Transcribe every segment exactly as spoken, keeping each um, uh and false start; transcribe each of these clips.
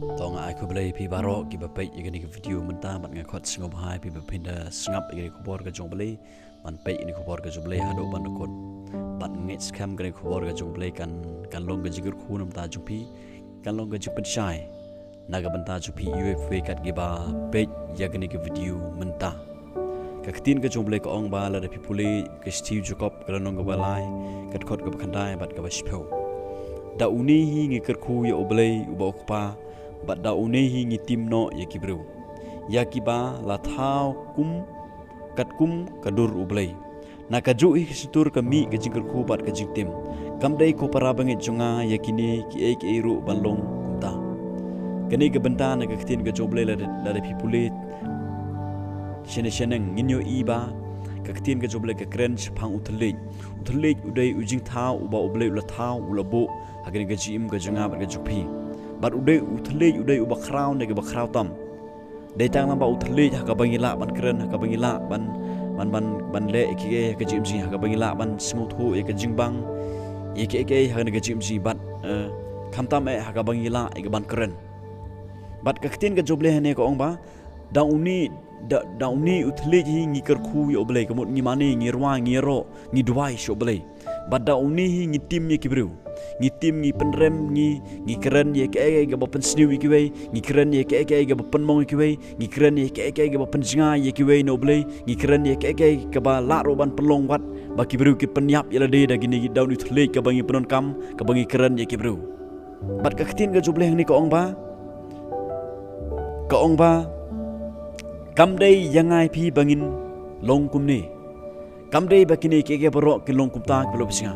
To nga ai khublei phi baroh kiba peit ïa kane ka video mynta, bad nga khot sngewbha ïa phi ba phin da sngap ïa kane ka khubor ka jong U Blei, ban peit ïa kane ka khubor ka jong U Blei haduh ban da kut. Bad ngeit skhem kane ka khubor ka jong U Blei kan, kan long ka jingkyrkhu na bynta jong phi, kan long ka jingpynshai na ka bynta jong phi iwei pa iwei kat kiba peit ïa kane ka video mynta. Ka ktien ka jong U Blei ka ong ba, lada phi pule ka shithi u Jakob ka lynnong kaba lai, ka dkhot kaba khyndai bad kaba shiphew. Da une hi ngi kyrkhu ïa U Blei uba U Kpa, bad da une hi ngi tim noh ïa ki briew, ïa kiba la thaw kum, katkum ka dur U Blei. Na kajuh hi ka shyntur ka mih ka jingkyrkhu bad ka jingtim. Kam dei ko para bangeit jong nga ïa kine kiei kiei ruh ban long kumta. Kane ka bynta na ka ktien ka jong U Blei lada, lada phi pule shane shane ngin ïohi ba ka ktien ka jong U Blei ka kren shaphang u thylliej. U thylliej u dei u jingthaw uba U Blei u la thaw, u la buh ha kane ka jingim ka jong nga bad ka jong phi. Bad u dei u thylliej u dei uba khraw ne kaba khraw tam. Dei tang lang ba u thylliej ha kaba ngi lah ban kren, ha kaba ngi lah ban, ban, ban, ban leh ïa kiei ha ka jingim jong ngi, ha kaba ngi lah ban sngewthuh ïa ka jingbang ïa kiei kiei ha kane ka jingim jong ngi, bad, eh, khamtam eh ha kaba ngi lah ïa ka ban kren. Bad ka ktien ka jong U Blei hangne ka ong ba, da une, da, da une u thylliej hi ngi kyrkhu ïa U Blei, ka mut ngi mane, ngi rwai, ngi ïaroh, ngi duwai sha U Blei. Bad da une hi ngi tim ïa ki briew. Ngi tim, ngi pynrem, ngi, ngi kren ïa kiei kiei kaba pynsniew ïa kiwei, ngi kren ïa kiei kiei kaba pynmong ïa kiwei, ngi kren ïa kiei kiei kaba pynjngai ïa kiwei na U Blei, ngi kren ïa kiei kiei kaba lah ruh ban pynlong wat ba ki briew ki pynïap ïa lade da kine, da une u thylliej kaba ngi pyndonkam, kaba ngi kren ïa ki briew. Bad ka ktien ka jong U Blei hangne ka ong ba, ka ong ba, kam dei ïa nga ïa phi ba ngin long kumne. Kam dei ba kine kiei kiei baroh kin long kumta, ki paralok ba shisha.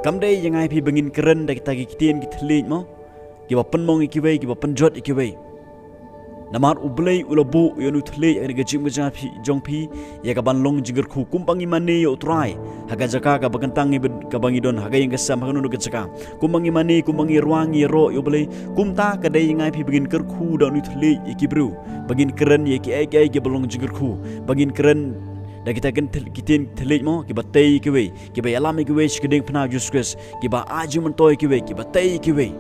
Kam dei ïa nga ïa phi ba ngin kren da kita ki ktien ki thylliej mo, kiba pynmong ïa kiwei, kiba pynjot ïa kiwei. Namar U Blei u la buh ïa une u thylliej ha kane ka jingim ka jong phi, jong phi, ïa ka ban long jingkyrkhu, kumba ngi mane ïa U Trai ha ka jaka kaba kyntang, kaba ngi don ha ka ïing ka sem, ha kano kano ka jaka. Kumba ngi mane, kumba ngi rwai, ngi ïaroh ïa U Blei, kumta ka dei ïa nga ïa phi ba ngin kyrkhu da une u thylliej ïa ki briew, ba ngin kren ïa kiei kiei kiba long jingkyrkhu, ba ngin kren da kita ki ktien thylliej mo, kiba tei ïa kiwei, kiba ïalam ïa kiwei sha ka diengphna U Jisu Khrist, kiba ai jingmyntoi ïa kiwei, kiba tei ïa kiwei.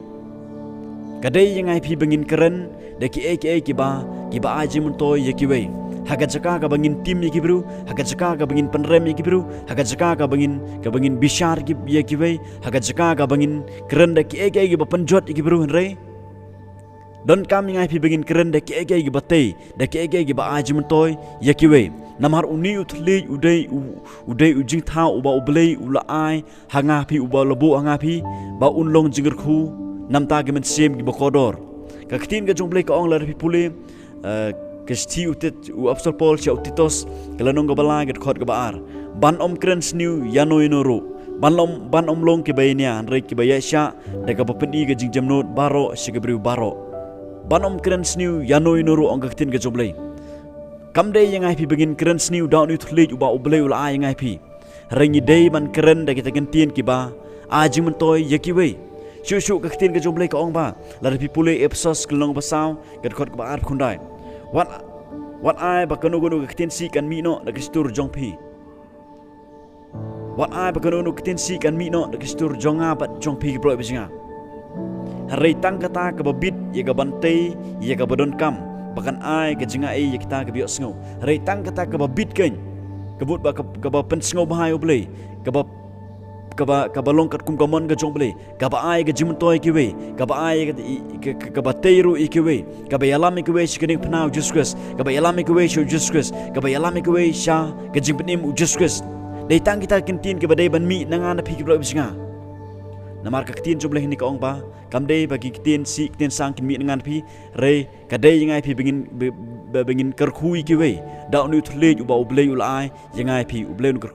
Ka dei ïa nga ïa phi ba ngin kren da kiei kiei kiba, kiba ai jingmyntoi ïa kiwei. Ha ka jaka kaba ngin tim ïa ki briew, ha ka jaka kaba ngin pynrem ïa ki briew, ha ka jaka kaba ngin, kaba ngin bishar ïa kiwei, ha ka jaka kaba ngin kren da kiei kiei kiba pynjot ïa ki briew, hynrei donkam ïa nga ïa phi ba ngin kren da kiei kiei kiba tei, da kiei kiei kiba ai jingmyntoi ïa kiwei. Namar une u thylliej u dei u, u dei u jingthaw uba U Blei u la ai ha nga ïa phi, uba la buh ha nga ïa phi, ba un long jingkyrkhu na bynta ki mynsiem kiba kordor. Ka ktien ka jong U Blei ka ong, lada phi pule, eh, ka shithi u Tit-, u Apostol Paul sha u Titus, ka lynnong kaba lai, ka dkhot kaba ar. Ban ym kren sniew ïano ïano ruh. Ban ym, ban ym long kiba ïania, hynrei kiba ïaishah da kaba pyni ka jingjemnud baroh sha ki briew baroh. Ban ym kren sniew ïano ïano ruh, ong ka ktien ka jong U Blei. Kam dei ïa nga ïa phi ba ngin kren sniew da une u thylliej uba U Blei u la ai ïa nga ïa phi. Hynrei ngi dei ban kren da kita ki ktien kiba ai jingmyntoi ïa kiwei. Shuh shuh ka ktien ka jong U Blei ka ong ba, lada phi pule Ephesos ka lynnong ba saw, ka dkhot kaba arphew khyndai. Wat, wat ai ba kano kano ka ktien sih kan mih noh na ka shyntur jong phi. Wat ai ba kano kano ka ktien sih kan mih noh na ka shyntur jong nga bad jong phi, ki paralok ba shisha. Hynrei tang kata kaba bit ïa ka ban tei ïa kaba donkam, ba kan ai ka jingai ïa kita kiba ïohsngew. Hynrei tang kata kaba bit keiñ, ka mut ba ka, kaba pynsngewbha ïa U Blei, kaba, kaba, kaba long katkum ka mon ka jong U Blei, kaba ai ka jingmyntoi ïa kiwei, kaba ai ka, i, ka, ka, kaba tei ruh ïa kiwei, kaba ïalam ïa kiwei sha ka diengphna U Jisu Khrist, kaba ïalam ïa kiwei sha U Jisu Khrist, kaba ïalam ïa kiwei sha ka jingpynim U Jisu Khrist. Dei tang kita ki ktien kiba dei ban mih na nga na phi, ki paralok ba shisha. Namar ka ktien jong U Blei hangne ka ong ba, kam dei ba ki ktien sih ktien sang kin mih na nga na phi, hynrei ka dei ïa nga ïa phi ba ngin, ba, ba, ba ngin kyrkhu ïa kiwei da une u thylliej uba U Blei u la ai ïa nga ïa phi, U Blei un